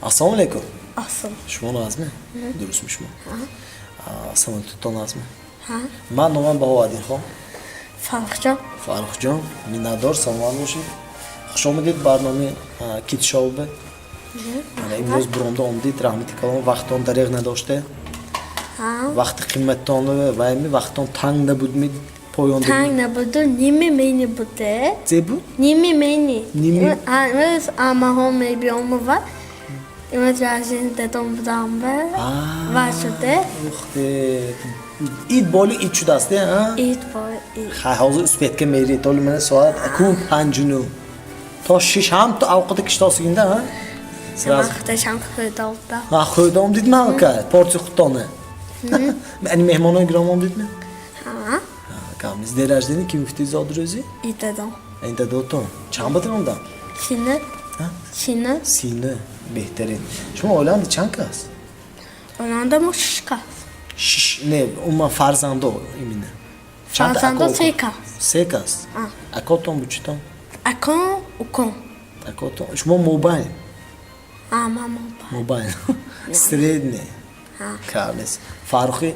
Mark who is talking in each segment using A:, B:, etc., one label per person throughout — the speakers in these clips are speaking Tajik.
A: Ассалому алайкум.
B: Ассалом.
A: Шумо Назме? Дурустми шумо? Саломатитон, Назме?
B: Ҳа.
A: Ман номам Баҳоаддинхон.
B: Фаррухҷон.
A: Фаррухҷон, миннатдор, саломат бошед. Хуш омадед барномаи Kids Show ба. Имрӯз буромда омадед, раҳмати калон, вақтон дареғ надошта. Вақти қимматтон вайми, вақтон танг набудми поён?
B: Танг набуду, ними мени буде.
A: Зе буд?
B: Ними мени.
A: Ними?
B: Имрӯз амаҳо мебиёму ва имрӯз рождения дадом будам ба ва шуде.
A: Ух ты, ид боли ид шудааст, а?
B: Ид бо ид.
A: Хай, ҳозир успеть ка мерид, толи мана соат акун 5:30, то 6 ҳам то авқоти киштосигинда, а? Сразу.
B: Вақташам хӯрда.
A: Ҳа, хӯрда омдидми алка порция худтона? Ани меҳмонои гиром омдидми?
B: Ҳа.
A: Гап нест. День рождения ки гуфтӣ, зодрӯзӣ?
B: Ид дадом.
A: Ин дадотон чанд батир омдан?
B: Сина. Сина.
A: Сина, беҳтарин. Шумо оилаанда чанд кас?
B: Оиланда мо шиш кас.
A: Шиш? Не, умуман фарзандо именно.
B: Фарзандо се кас.
A: Се кас. Акотон бучитон?
B: Акон, укон.
A: Акотон. Шумо мобайн?
B: А, ман мобайн.
A: Мобайн, средний. Гап нест. Фаррухи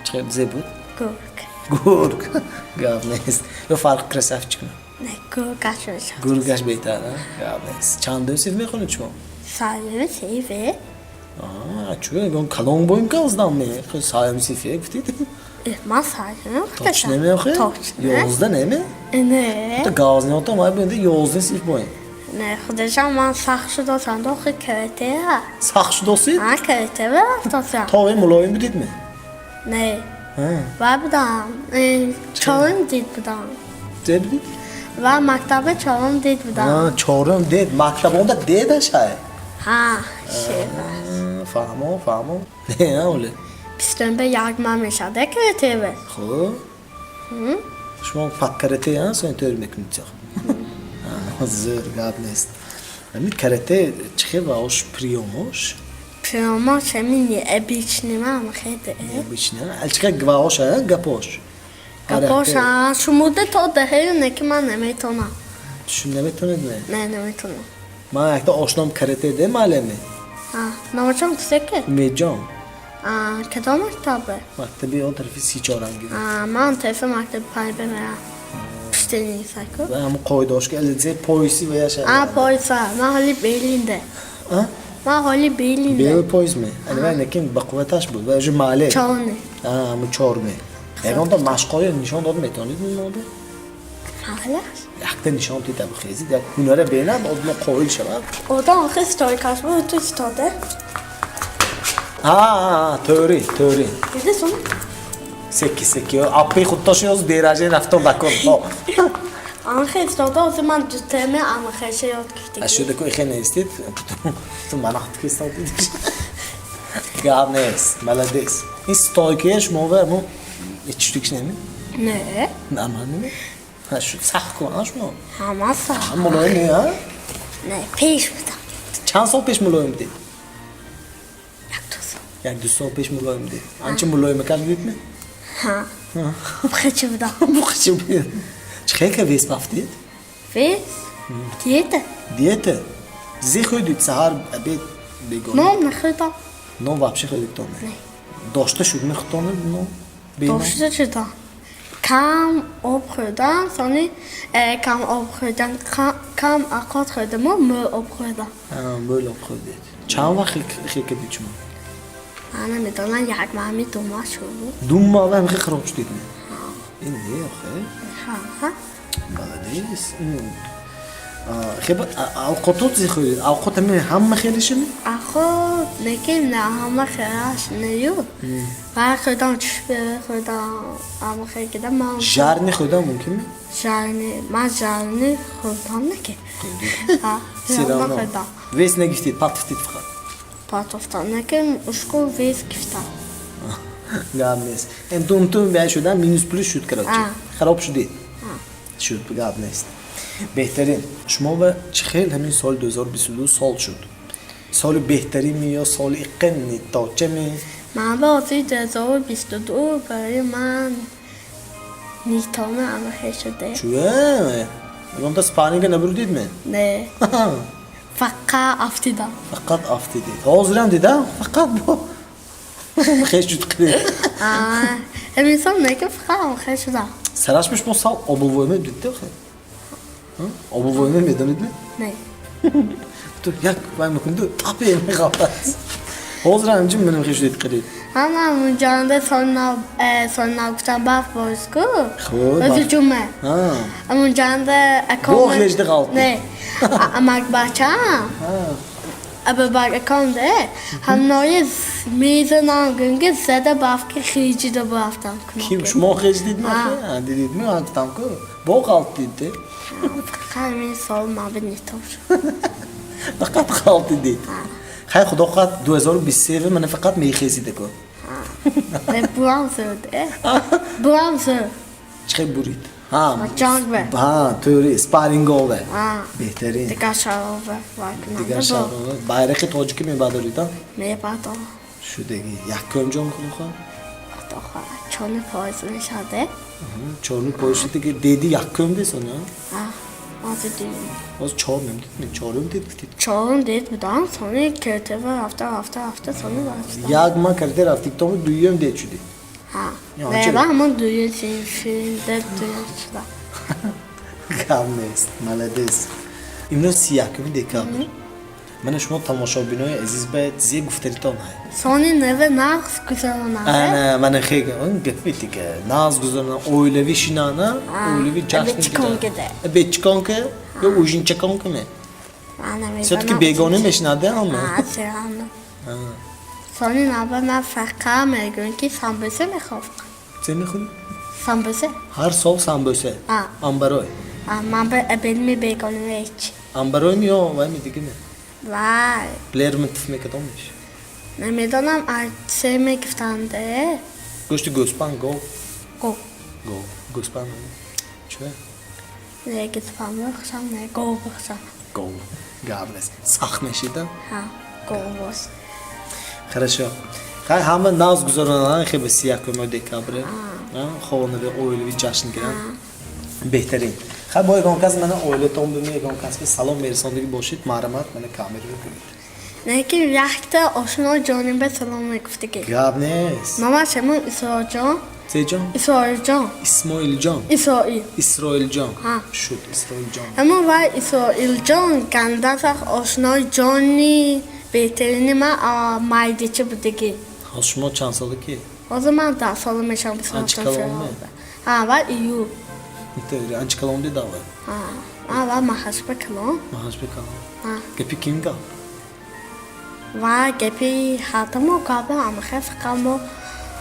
A: чӣ зе буд?
B: Гург.
A: Гург, гап нест. Ё Фаррух красавчик?
B: Не, гургаш мешавад.
A: Гургаш беҳтар, гап нест. Чандум синф мехонед шумо?
B: Саюми синфе.
A: Чӯ, ягон калон боим ка оздам ме, саюми синфе гуфтид.
B: Ман саюм.
A: Точно меохе?
B: Точно.
A: 11 неме?
B: Не.
A: Газниотам ай бинди, 11 синф боим.
B: Не, худашам ман сахт шудосам, дохи карате.
A: Сахт шудосид?
B: А, карате рафтосам.
A: То мулоим будидми?
B: Не. Ва будам. Чорум дид будам.
A: Зе будид?
B: Ва мактаби чорум дид будам.
A: Чорум дед, мактабонда дедашай?
B: Ҳа, шева.
A: Фаҳмо, фаҳмо. Не, оле.
B: Бистумба як ман мешавад каратеве.
A: Хуб, шумо пак карате сони тӯр мекунед. Зӯр, гап нест. Ами карате чӣ хел ваош, приём ош?
B: Приём ош ами необычный мам хеле.
A: Необычный чӣ хел ваош, гапош?
B: Гапош шумуда то даҳею не, ки ман наметонам.
A: Шу наметонед ме?
B: Не, наметонам.
A: Ман якта ошном карате де маълеме.
B: Номачон кусеке?
A: Умедҷон.
B: Кадом мактабе?
A: Мактаби он тарафи Сичоранги.
B: Ман тарафи мактаби панҷбе мерам, пуштинисаку.
A: Ҳамн қоидаош ки зе пояс и ваяша.
B: А, пояс а ман ҳоли белинде, ман ҳоли белинде.
A: Белый пояс ме? Ани лекин ба қувваташ буд ва уже маъле.
B: Чорне.
A: Ҳамн чорме. Ягонта машқҳоё нишон дод метавонид мода?
B: Маълаш.
A: Якта нишон дида бихезид, як ҳунара бенад, одам қоил шавад.
B: Одам охи стойка ш буд, ту истоде.
A: Тӯри, тӯри.
B: Дидисум?
A: Секи секи аппи худтоши ёз деража рафтон дакор.
B: Анхе истода, ҳозир ман дутеме амахеша ёд гирифтагӣ.
A: Ашуда ку ихе нестид, ту манахт ки истодид. Гап нест, молодец. Ин стойка я шумо ва мо ичтикш неми?
B: Не.
A: Нормально не? Сахт ку, а шумо?
B: Ҳама сахт.
A: Мулоим не, а?
B: Не, пеш будам.
A: Чанд сол пеш мулоим будед?
B: Як ду сол.
A: Як ду сол пеш мулоим будед. Анча мулоимакаш будедми?
B: Ҳа, бухачи будам.
A: Бухачи будед. Чӣ хел ка вес бафтид?
B: Вес? Диета.
A: Диета? Зе хӯрдид саҳар, обед, бегоҳ?
B: Нон нахӯрдам.
A: Нон вообще хӯрдидтон?
B: Не.
A: Дошта шудми худтон нон?
B: Дошта шудам. Кам об хӯрдам, сони кам об хӯрдам, кам авқот хӯрдаму мӯл об хӯрдам.
A: Мӯл об хӯрдед. Чанд вақт хел кардид шумо?
B: Ман намедонам, як маҳми, 2 моҳ шуд.
A: 2 моҳ ҳам хел хароб шудидми? Ин не, охе.
B: Ҳа.
A: Молодец. Хеба авқотот зи хӯрдед? Авқот ҳами ҳама хелишими?
B: Авқот лекин на ҳама хелаш нею. Вай хӯрдам, чушбе хӯрдам, ҳама хел кардам ман.
A: Жареный хӯрдан мумкинми?
B: Жареный, ман жареный хӯрдам неки.
A: Всё равно вес нагифтид, патфтид фақат.
B: Патофтам, лекин ушку вес гифтам.
A: Гап нест. Эн тун бай шудан, минус плюс шуд, короче. Хароб шудид. Шуд, гап нест. Беҳтарин. Шумо ва чӣ хел ҳамин соли 2022 сол шуд? Соли беҳтаринми ё соли иққин ниточами?
B: Ман ба ҳозир 2022 барои ман нитома амахел шуде.
A: Чӯ? Ягонта спарринг а набурдидме?
B: Не. Фақат афтидам.
A: Фақат афтидед. Ҳозирам дидам, фақат бо хеш шуд қидед.
B: Ҳамин сол не ки фақат хеш шудам.
A: Сараш шумо сал обувойме дидте хе? Обувойме медонед?
B: Не.
A: Ту як вай мекунӣ, тапе меғафтад. Ҳозир ҳамин менам хеш шудед қидед.
B: Ҳама мунҷонда соли нав, соли нав гуфтам, барф боз ку.
A: Хуб.
B: Рӯзи ҷумъа. Амунҷонда аком.
A: Боғ лежди ғалт.
B: Не. Амак бачаам. Абубак акомде ҳамнои мезанам гунги зада барф ки хиҷида бурафтам.
A: Ким шумо хеҷ дид ма? Дидид ми гуфтам ку. Боғ ғалт дид.
B: Фақат ҳамин сол ман нитоб шуд.
A: Фақат ғалт дидед. Хай, худо хоҳад, 2023 мана фақат мехезида ку.
B: Не, бурам зуд. Бурам зуд.
A: Чӣ хел бурид? Ҳа.
B: Ҷанг бе.
A: Ҳа, тӯри спаррингове. Беҳтарин.
B: Дигар шарове.
A: Дигар шарове. Байрақи тоҷикӣ мебардорид, а?
B: Мебардорам.
A: Шудагӣ. Якум ҷон, худо хоҳад?
B: Худо хоҳад. Чорни пояз мешаде.
A: Чорни пояз шуд, деди якум десон, а?
B: А. Ҳозир дуюм.
A: Ҳозир чор намедид, чорум дед гуфтид.
B: Чорум дед будам, сони кертева рафта, рафта, рафта, сони рафтам.
A: Як ма карте рафтик, тому дуюм дед шудӣ.
B: Ҳа. Не, ва ҳамон дуюм синфинда дуюм шудам.
A: Гап нест, молодец. Имрӯз 31-уми декабр. Мана шумо тамошобинои азиз ба зе гуфтаритон ҳай.
B: Сони наве нағз гузаронада.
A: Ана, мана хега, гапи дига. Нағз гузаронада, оилавӣ шинана, оилавӣ ҷашн.
B: Бечиконкаде.
A: Бечиконка ё ужинчаконка ме? Всё-таки бегона мешинаде ҳама?
B: А, серано. Сони наве ман фақат мегӯям ки самбуса мехоҳам.
A: Чӣ мехӯрӣ?
B: Самбуса.
A: Ҳар сол самбуса?
B: А.
A: Амбарой?
B: Ман ба абелми бегона ҳеч.
A: Амбарой ми ё вай ми дига ме?
B: Вай.
A: Лермонтов мекадомеш?
B: Намедонам, се мегуфтанде.
A: Гӯшти гӯспанд, гов?
B: Гов.
A: Гов. Гӯспанд чӣ?
B: Не, гӯспанд бихӯшам, не, гов бихӯшам.
A: Гов. Гап нест. Сахт мешида?
B: Ҳа, гов боз.
A: Хорошо. Хай, ҳама нағз гузаронанд хебе 31-уми декабр. Хонави оилави ҷашн гиранд. Беҳтарин. Хай, бо ягон кас мана оилатон бими, ягон кас ки салом мерасондагӣ бошед, марҳамат, мана камераро кунед.
B: Не ки якта ошно ҷониба салом мегуфтагӣ.
A: Гап нест.
B: Номаш ҳамон Исроилҷон.
A: Чеҷон?
B: Исроилҷон.
A: Исмоилҷон.
B: Исроил.
A: Исроилҷон.
B: Ҳа.
A: Шуд, Исроилҷон.
B: Ҳамон вай Исроилҷон гандасах ошнои ҷони беҳтарини ман майдича будагӣ.
A: Ҳозир шумо чанд сола ки?
B: Ҳозир ман 10 сола мешавам.
A: Анча калонме?
B: Ҳа, вай июл.
A: Анча калон дида вай?
B: Ҳа, ҳа, вай маҳашба калон.
A: Маҳашба калон.
B: Ҳа.
A: Гапи ким гап?
B: Ва гапи ҳардамо гапа ҳамахе, фақат мо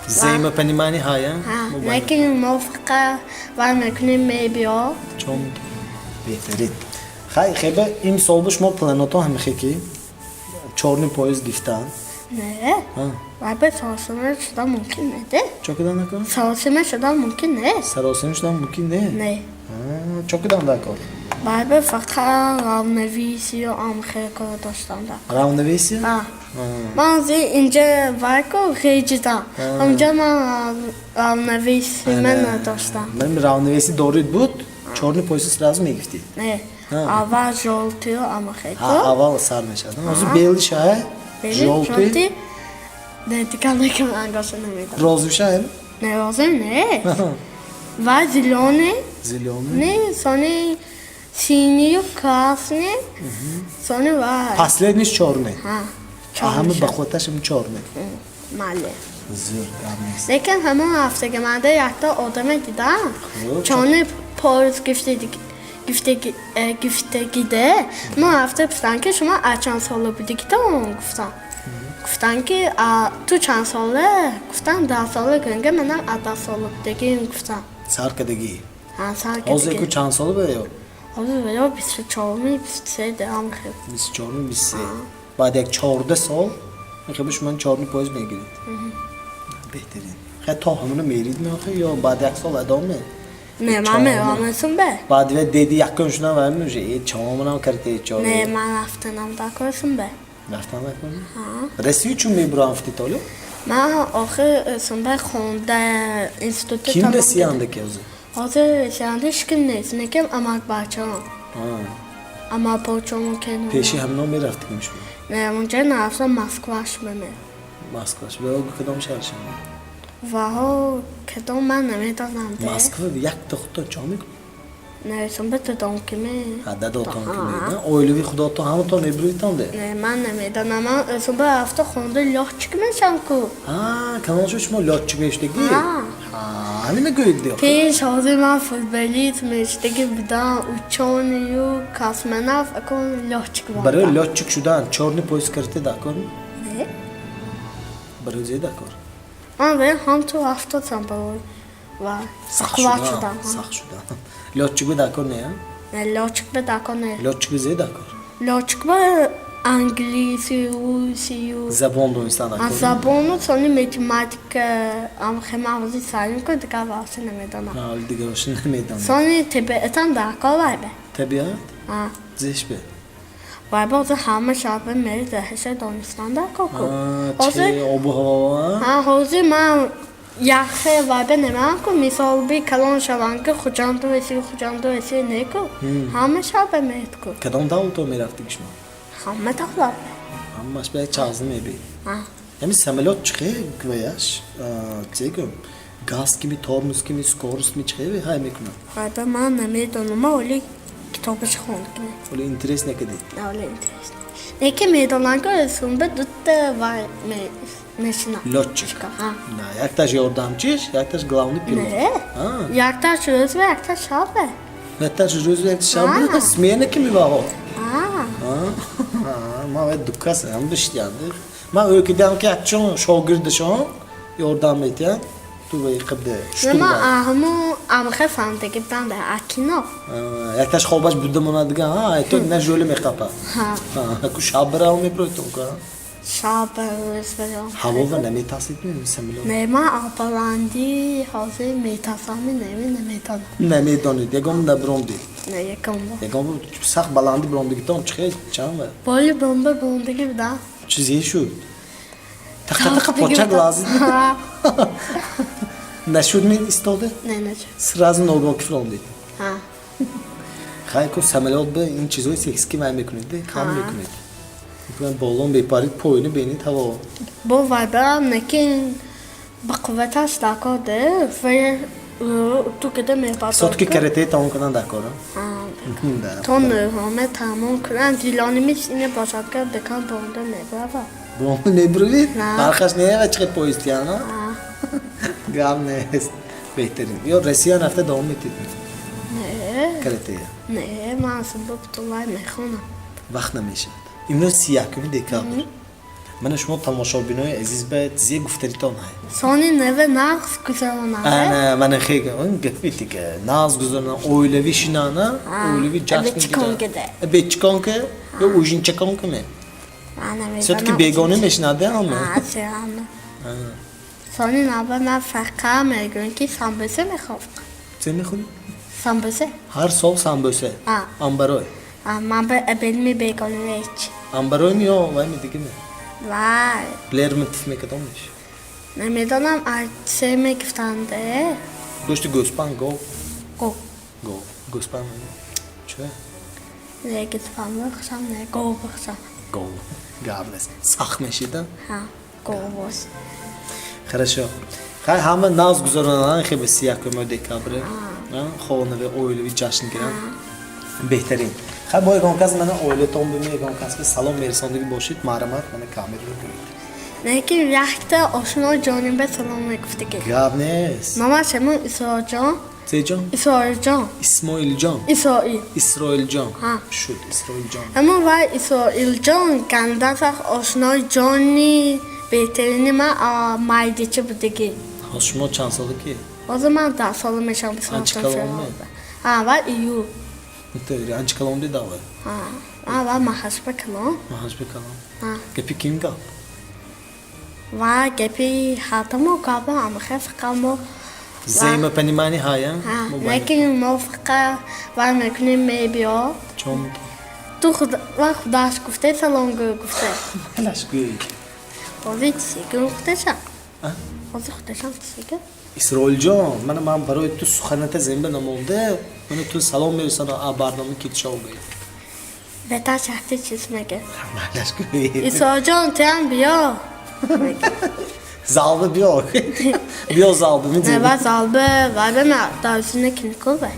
A: Взаимопонимание ҳая?
B: Ҳа, лекин мо фақат вай мекунем, мебиё.
A: Чон беҳтарин. Хай, хебе ин сол бо шумо планотон ҳамихе ки чорни поезд гифтан?
B: Не. Вай ба саросима шудан мумкин неде.
A: Чо кидан накун?
B: Саросима шудан мумкин не.
A: Саросима шудан мумкин не?
B: Не.
A: Чо кидан дакор?
B: Вай ба фақат равновесие амхе кор доштан да.
A: Равновесие?
B: Ҳа. Ман зи инҷа вай ку хеҷидам. Онҷа ман равновесие надоштам.
A: Ман равновесие дорид буд, чорни поезд сразу мегифтид.
B: Не. Аввал жёлтый амхе ку.
A: Аввал сар мешавад. Ҳозир белый шая? Жёлтый.
B: Не, дигар накам ангоша намедонам.
A: Розовый шая?
B: Не, розовый не. Ва зелёный.
A: Зелёный.
B: Не, сони синий, красный. Сони вай.
A: Последний чёрный.
B: Ҳа.
A: Ҳама бақувватташ ҳам чёрный.
B: Мале.
A: Зӯр, гап нест.
B: Лекин ҳамон ҳафтага манда якта одаме дидам. Чорни поезд гифтагиде. Мо ҳафта пурсидам ки шумо аз чанд сола будагитон гуфтам. Гуфтанд ки ту чанд сола? Гуфтам 10 сола. Гӯнга манам аз 10 сола будагим гуфтам.
A: Сар кардагӣ?
B: Ҳа, сар
A: Ҳозир
B: кардагӣ.
A: ку чанд сола ба ё?
B: Ҳозир ё 24-ми, 23 дам хел.
A: 24-ми, 23. Баъд як 14 сол мехоҳӣ шумо чорни поезд мегиред. Беҳтарин. Хай, то ҳамоно мерид меохӣ ё баъд як сол адом ме?
B: Не, ман меравам бе.
A: Баъд ве деди якум шудам вай меуже э чомонам карте чор.
B: Не, ман рафтанам дакорсум бе.
A: Рафтан дакор? Россия чун мебурам фти толю?
B: Ман охир сумбе хонда институт.
A: Ким Россиянда ки ҳозир?
B: Ҳозир Россиянда ҳеч ким нест, лекин амакбачаам. Ама почому кено.
A: Пеши ҳамино мерафтигим шумо?
B: Не, онҷа нарафтам, Москваш мемер.
A: Москваш ва кадом шаҳршам?
B: Ваҳо кадом, ман намедонам.
A: Москва якта худтон чо мекунед?
B: Не, сумба дадом ки ме.
A: Ҳа, дадотон ки ме. Оилави худотон ҳаматон мебуритон де?
B: Не, ман намедонам. Ман сумба рафта хонда лётчик мешам ку.
A: Ҳа, калон шуд, шумо лётчик мешудагӣ? Ҳа, ҳамина гӯед де.
B: Пеш ҳозир ман футболист мешудагӣ будам, учёный ю космонавт, акун лётчик.
A: Барои лётчик шудан чёрный пояс карате дакор?
B: Не.
A: Барои зе дакор?
B: Ман ве ҳам ту рафтодам барои ва сахт шудам.
A: Сахт шудан. Лётчик бе дакор не?
B: Не, лётчик бе дакор не.
A: Лётчик бе зе дакор?
B: Лётчик бе англиси, русию.
A: Забон донистан дакор?
B: Забону, сони математика, ам хема ҳози саим ку, дигар вообще намедонам.
A: Ҳа, дигар вообще намедонам.
B: Сони табиатам дакор вай бе.
A: Табиат?
B: Ҳа.
A: Зеш бе?
B: Вай бе ҳозир ҳама шаба мери даҳаша донистан дакор ку.
A: Ҳозир обу ҳаво?
B: Ҳа, ҳозир ман яхе вай бе немеам ку, мисол би калон шавам ки Хуҷанду эси, Хуҷанду эси не ку. Ҳама шаба мерид ку.
A: Кадом давлато мерафтиги шумо?
B: Ҳама давлат.
A: Ҳамаш ба як чағзӣ меби. Яъне самолёт чӣ хел гӯяш? Чӣ гӯям? Газ кими, тормоз кими, скорость ми, чӣ хел ҳай мекунад?
B: Вай бе ман намедонам, ман оли китобаш хондагӣ.
A: Оли интерес накардӣ?
B: Не, оли интерес. Неки медонам ку сумба дута вай мешинам.
A: Лётчик. На, якташ ёрдамчиш, якташ главный пилот.
B: Не. Якташ рӯз ва якташ шаб.
A: Якташ рӯз ва якташ шаб? Смена ки миваҳо? Ман вай дукас ҳам биштиянди. Ман ӯ ки якчун шогирдашон ёрдам метиҳанд. Ту вай қибде.
B: Ман аҳму амхе фаҳмидаги будам да акино.
A: Якташ хобаш буда монад дига, ҳа, то на жӯли меқапа. Ҳа. Ку шаб бирав мепройтон ку?
B: Шаб рӯз бирав.
A: Ҳаво ва наметарсид ми самолёт?
B: Не, ман баландӣ ҳозир метарсам, не, намедонам.
A: Намедонед, ягон набиромдед?
B: Не, ягон бор.
A: Ягон бор сахт баландӣ биромдагитон чӣ хел чанд ва?
B: Боли бомба биромдагӣ будам.
A: Чизе шуд? Тақа тақа почак лазид? Нашуд ми истода?
B: Не, нашуд.
A: Сразу ногоҳ ки фиромдед?
B: Ҳа.
A: Хай ку самолёт бе ин чизои секси ки май мекунед, кам мекунед. Болон бепарид, поёни бенид ҳаво.
B: Бо вай барам, некин ба қувваташ дакор де, вай ту кида мебардор.
A: Сотки карате тамом кунан дакор?
B: То нӯҳоме тамом кунан, зилони мис ине бошад ка бекан бонда мебарава.
A: Бонда мебуравид? Фарқаш не ва чӣ поездияна? Гап нест. Беҳтарин. Ё Россия рафта давом метид?
B: Не.
A: Каратея?
B: Не, ман субҳ бутулай мехонам.
A: Вақт намешавад. Имрӯз 31 декабр. Мана шумо тамошобинои азиз ба зе гуфтаритон ҳай.
B: Сони неве нағз гузаронад.
A: Ана, мана хега, он гапи дига. Нағз гузаронад, оилавӣ шинана, оилавӣ ҷашн
B: Бечикон киде.
A: Бечикон ке? Ё ужинчакон ке ме? Всё-таки бегона мешинаде ҳама?
B: Ҳа, ҳама. Сони наба ман фақат мегӯям ки самбӯса мехоҳам.
A: Чӣ мехӯрӣ?
B: Самбӯса.
A: Ҳар сол самбӯса?
B: Ҳа.
A: Амбарой?
B: Ман ба абелми бегона ҳеч.
A: Амбарой ми ё вай ми дига ме?
B: Вай.
A: Лермонтов мекадомеш?
B: Намедонам, се мегуфтанде.
A: Гӯшти гӯспанд, гов?
B: Гов.
A: Гов. Гӯспанд чӣ?
B: Не, гӯспанд бихӯшам, не, гов бихӯшам.
A: Гов. Гап нест. Сахт мешида?
B: Ҳа, гов бош.
A: Хорошо. Хай ҳама нағз гузаронанд хебе 31 декабр. Хонави оилави ҷашн гиранд. Беҳтарин. Хай бо ягон кас мана оилатон бими, ягон кас ки салом мерасондагӣ бошед, марҳамат, мана камераро гиред.
B: Лекин якта ошно ҷониба салом мегуфтагӣ.
A: Гап нест.
B: Номаш ҳамун Исроилҷон.
A: Чеҷон?
B: Исроилҷон.
A: Исмоилҷон.
B: Исроил.
A: Исроилҷон.
B: Ҳа.
A: Шуд Исроилҷон.
B: Ҳамун вай Исроилҷон ганда сахт ошнои ҷони беҳтарини ман майдича будагӣ.
A: Ҳоз шумо чанд сола ки?
B: Ҳозир ман 10 сола мешавам.
A: Анча калонме?
B: Ҳа, вай июл.
A: Анча калон ди давай?
B: Ҳа, ҳа, вай маҳашба калон.
A: Маҳашба калон.
B: Ҳа.
A: Гапи ким гап?
B: Ва гапи ҳардамо гапа амхе фақат мо
A: Взаимопонимание ҳая?
B: Ҳа, лекин мо фақат вай мекунем, мебиёд.
A: Чон?
B: Ту ва худаш гуфте салом гӯ гуфте.
A: Ҳалаш гӯй.
B: Ҳозир чизе гуфтешам? Ҳозир худашам чизе?
A: Исроилҷон, мана ман барои ту суханата зинда намонда, мана ту салом мерасонам а барнома Китшоу гӯй.
B: Бетар шахти чиз мега.
A: Майлаш, гӯед.
B: Исоҷон, туям биё.
A: Залба биё, биё залба.
B: Не, ва залба вай ба ма дарзина киникул бе.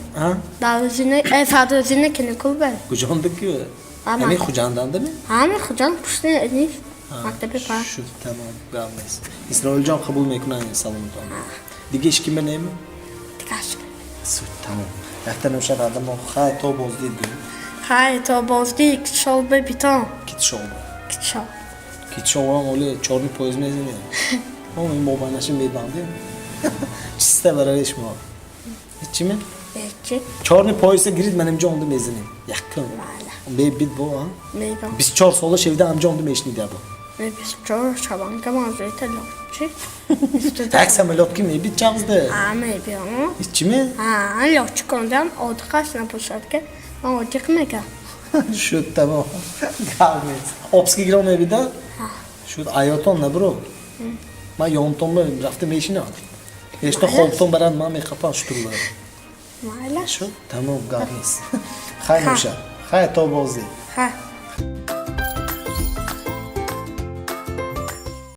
B: Дарзина фарзина киникул бе.
A: Куҷонда ки?
B: Ама.
A: Ҳамин Хуҷандандами?
B: Ҳами Хуҷанд, пушти ни мактаби па.
A: Шуд, тамом, гап нест. Исроилҷон қабул мекунанд ин саломтон. Дига ҳеч кима неми?
B: Дигаш.
A: Суд, тамом, якта нӯшад адамо. Хай, то боздид гӯем.
B: Хай, то боздид, китшол бе битон.
A: Китшолба.
B: Китшол.
A: Китшолам оли чорни поезд мезанем, ин мобайнаша мебандем чиста барои шумо. Ҳеччиме?
B: Ҳечи.
A: Чорни поезда гирид, ман инҷо онда мезанем якум.
B: Майла.
A: Мебид бо а?
B: Мебам.
A: 24 сола шевида ҳамҷо онда мешнида бо.
B: Ме 24 шаванга мазоита лочи.
A: Так, самолёт ки мебид чағзда.
B: А, мебиём.
A: Ҳеччиме?
B: А, лочи кондам одиқаш набошад, ки ман одиқ мегам.
A: Шуд, тамом, гап нест. Обски гирон мебида шуд, аётон набуро, ман ёнтонба рафта мешинам, ешто хобтон баранд, ман мехапам шутурла.
B: Майла.
A: Шуд, тамом, гап нест. Хай, нӯша, хай, то боздид.
B: Хай.